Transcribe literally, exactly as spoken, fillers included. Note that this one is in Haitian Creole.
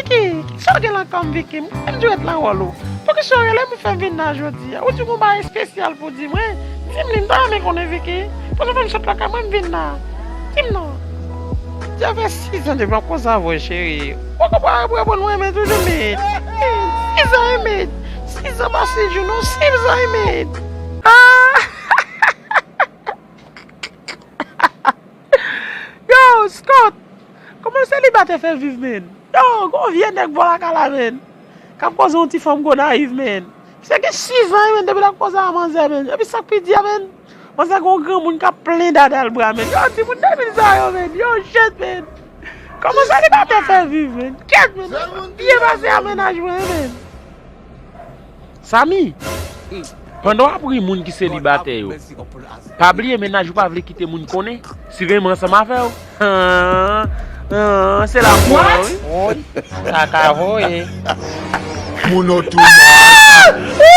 Viki, kisa w gen lakay m, Viki? M konn jwèt nan wòl ou. Poukisa w rele m ou fè m vin la jodi a? Ou di w gon bagay espesyal pou di mwen? Di m li, m ta renmen konnen, Viki. Poukisa w fè m sot lakay mwen, m vin la? Di m non. Sa fè sizan depi w ap konsa avè w, cheri. Ou konprann, ou konprann mwen, men toujou, men. Sizan, men. Sizan pa sis jou, non, sizan, men. Ah! Yo, Scott! Kòman selibatè fè viv, men? Yo, gon vye nèg bò lakay la, men. K ap koze yon ti fanm Gonayiv, men. Misye gen sizan, men, depi l ap koze a manzè, men. Epi sa k pi di a, men. Manzè gen yon granmoun k ap plen dada l bra, men. Yo, timoun de mil sa yo, men. Yo, jèt, men. Kòman selibatè fè viv, men? Kèt, men. Byen pase a mennaj mwen, men. Samy, pandan w ap ri moun ki selibatè yo, pa bliye mennaj ou pa vle kite moun konnen si renmen ansanm avè w. Ah, ah, se la m pran wi. Woy, sa ka voye. Moun otou mò.